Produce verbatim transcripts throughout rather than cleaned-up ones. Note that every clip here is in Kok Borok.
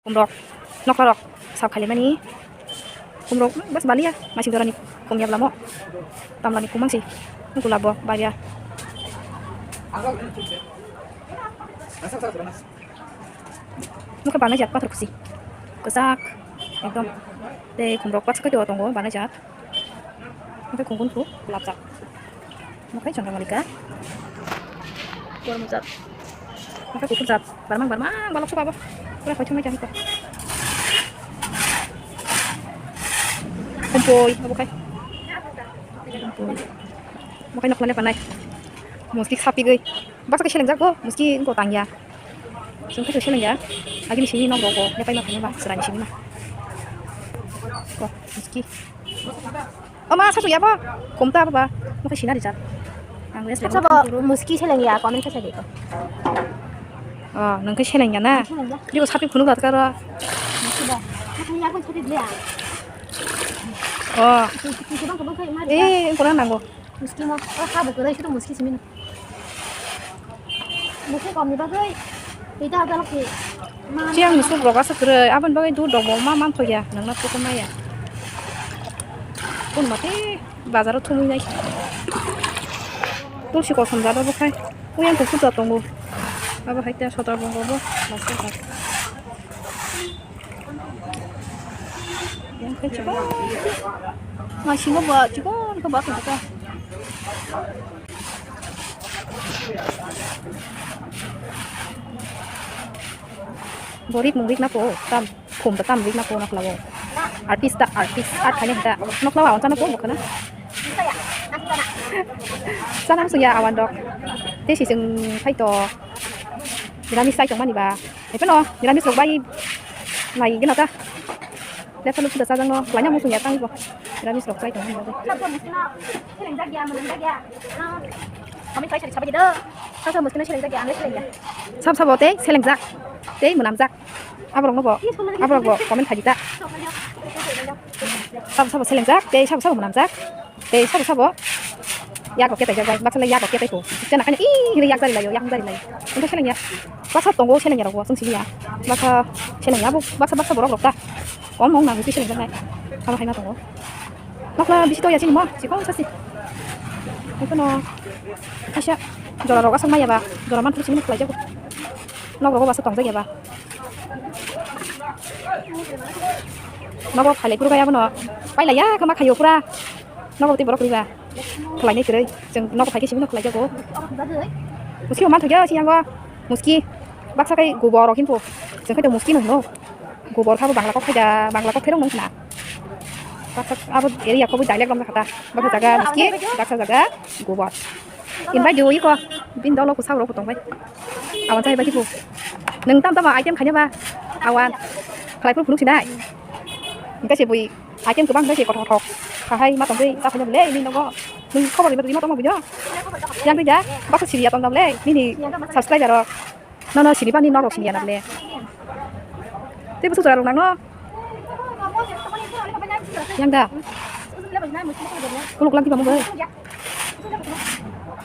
Kumrok, noklarok sap khalimani. Kumrok bas baliya, masing dorani kumya blamo. Tamlani kumang si, gulab bo baliya. Nokha banai jat pathor kusi. Kwchak, ekdom. Tei kumrok baksa khe tongo banai jat. Oke, kungkun ku, gulab jat. Oke, Chandramallika. Gormo jat. Oke, kuphur jat. Barmang, barmang, balok soba bo. Pura koithom mai jani ko. Kumpui, obo khai. Kumpui. Obo khai nokla le panai. Muski sapi goi. Baksa khe selengjak bo, muski wngkha tangya. Chwng khe selengya. Agini simi nok rogo, lepai ma phunukma, chwraini simi ma. Ko, muski. O ma, sasu yabo. Komta baba. Mokhe sina rijak. Ang wes Sasu lego. Bo muski selengya, comment khe sai de ko. Oh, nang khe selengya na? Selengya. Diko sapi phunuk latka ro. Muski ba. Mokhe yakon sapi dia. Oh. Itu, itu bang kebang kai mari. Eh, kurang nanggo. Muski mo, oh, ha bo kwrwi, sito muski simi. Muski komni bagwi, tei da dalok si. Chiang musuk rok aswk kwrwi, aboni bagwi dud rok bo ma man thokya, nangno koko maya. Kun mate bazaro thumwi nai. Tulsi kosom jado bo khai, uyang kuphur da tongo. Abo hai ta sodor bongo bo, master ba. Yang khe chikon. Ngai singo ba chikon khe ba khe ta. Borip mung rik na po tam, khum ta tam rik na po nokla o. Artist ta artist, art khaina ta nokla wa on chana po mokana. Chana musu ya awan dok. Te si sing khai to. Niramis sai tong mani ba. Epe no, niramis rok bai lai gina ta. Lepha lupha da sajang no, laina musung ya tang bo. Niramis rok sai tong mani ba. Kami sai sari sabai do. Sasa muskina seleng jak ya, ane seleng ya. Sab sabo tei selengjak. Tei mwnamjak. Aborok no bo. Aborok bo comment khaji ta. Sab sabo selengjak, tei sab sabo mwnamjak. Tei sabo sabo yak rok ketai jak bai, baksa le yak rok ketai ko. Tei nakhai i hire yak jari laio, yak jari laio. Engkhe seleng ya. Baksa tongo seleng ya rok bo, chwng sili ya. Baksa seleng ya bo, baksa baksa borok rok ta. Kom mong nang si seleng jak nai. Abo hai ma tongo. Bakla bisi to ya sini mo, si kong sasi. Engkhe no kaisa jora rok aswk maya ba, jora man thuru sini khlai jago. Nok rok bo baksa tong jak ya ba. Nogo khailai phuru kaya bono. Pailai ya kama khayo pura. Nogo tei borok riba. Khlainai kwrwi. Chwng nogo phaikhe simi no khlai jago. Muski man thokya siyango. Muski. Baksa kai gubor rok hinpo. Chwng khai to muski no hino. Gubor khabo bangla kok khaida, bangla kok khairok nung khna. Baksa abo area khobo dialect rok kha ta. Baksa jaga muski, baksa jaga gubor. Invite di iko, bin dolo ko sauro ko tongbai. Awan chai baki ko. Nung tam tam item khanya ba. Awan. Khlai phuru phunuk sinai. Engkhe se bui item kwbang khe se kothok kothok. Kahai ma tongwi ta khanya le ini nogo. Nung khobor riba rima tongma bujo. Yang tuja. Baksa siriya tong le. Nini subscriber rok. Nono sini bani norok sini ya na le. Tei bwswk jora rok nang no. Yang da. Kuluk lang tiba mo bai.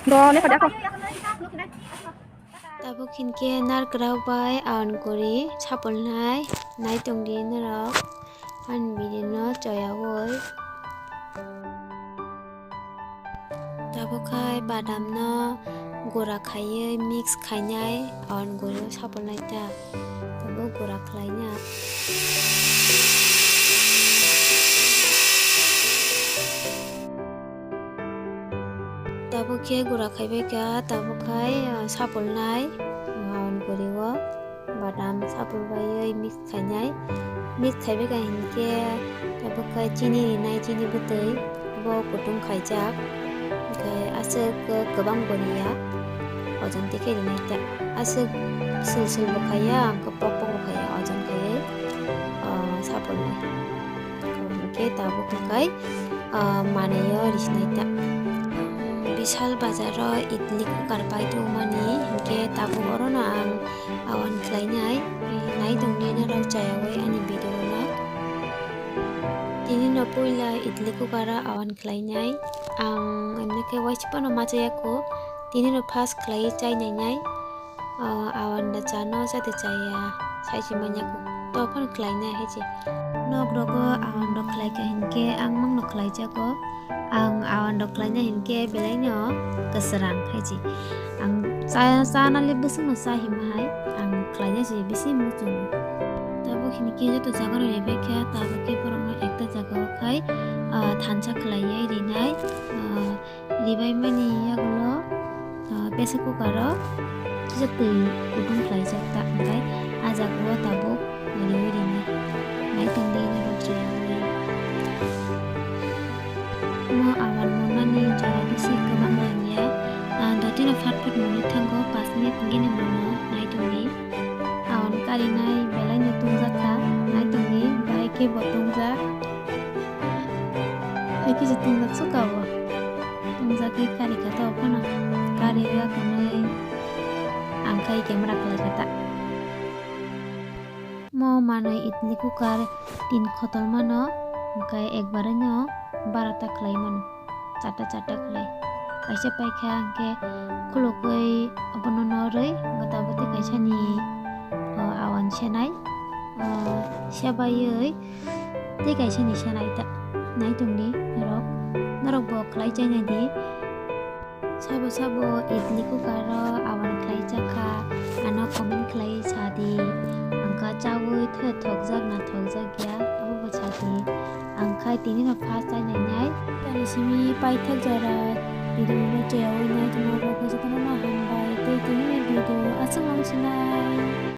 Do ne pada ko. Tabuk hinkhe narwk bai awan guri sapulnai nai tongdi norok. Ani video no choyawi. Tabuk khai badam no gura khaiwi mix khainai, on guri o sapulnai ta. Tabuk gura khlaina. Tabuk khe gura khaibai kha, tabuk khai, ah, sapulnai, ah, on guri o. Badam sapul baiwi mix khainai. Mix khaibai kha hinkhe tabuk khe chini rinai, chini bwtwi bo kutung khaijak. Hinkhe aswk kwbang bo riya, ojon tikhe rinai ta. Aswk sil sil bo khaiya, hwnkhe pok pok bo khaiya, ojon khaiwi, ah, sapulnai. Hinkhe tabuk hwnkhe, ah, manwi o risinai ta. Bishal bazar o idli cooker pai tongmani, hinkhe tabuk orono ang awan khlainai, nai tongdi norok chayawi ani video no. Tini no puila idli cooker o awan khlainai, ang emni khe waisa phano ma chaya kho, tini no first khlaiwi chai nainai. Ah, awan da chano chate chaya, sai se manya kho. to phano khlainai hai se. Nok rogo awan rok khlai kha hinkhe ang mangno khlai jago. Ang awan rok khlaina hinkhe belai no kwswrang hai se. Ang cha, cha nali bwswk no cha hima hai ang khlaina se bisi muchungo. Tabuk hinkhe joto jaga rok rebai kha, tabuk khe borok no ekta jaga o khai, ah, thansa khlaiwi rinai, ah, ribai mani yagulo, ah, pressure cooker o kisa twi kutung khlaijak ta, hwnkhe ah jaga o tabuk riwi rinai. Naitong di norok jora bai. Mo awan monani jora bisi kwbang nangya, ah, dotino phat phat monwi thango, pas minute gini mono naitong di. Awan karinai belai no tungjak kha, naitong di, bahai khe bo tungjak. Hai kisa tungjak suka bo. Tungjak khe kari kha to phano. Kari wngya kwnwi ang khai camera khlai kha ta. Mo manwi idli cooker tin khotol mano, hwnkhe ekbar no barota khlai mano. Charta charta khlai. Kaisa paikha hwnkhe khulukwi abono norwi gota boti kaisa ni, o, awan senai, o, sebaiwi tei kaisa ni senai ta. Naitong di norok, norok bo khlai chainai di. Sabo sabo idli cooker o awan khlai chakha, ano comment khlai sa di. Angkha chawi thokjak na thokjak ya, abo bo sa di. Ang khai tini no first time nainai. Tani simi paithak jora video no cheyawi nai tongma bagwi jotono no hambai tei tini ni video aswk no sinai.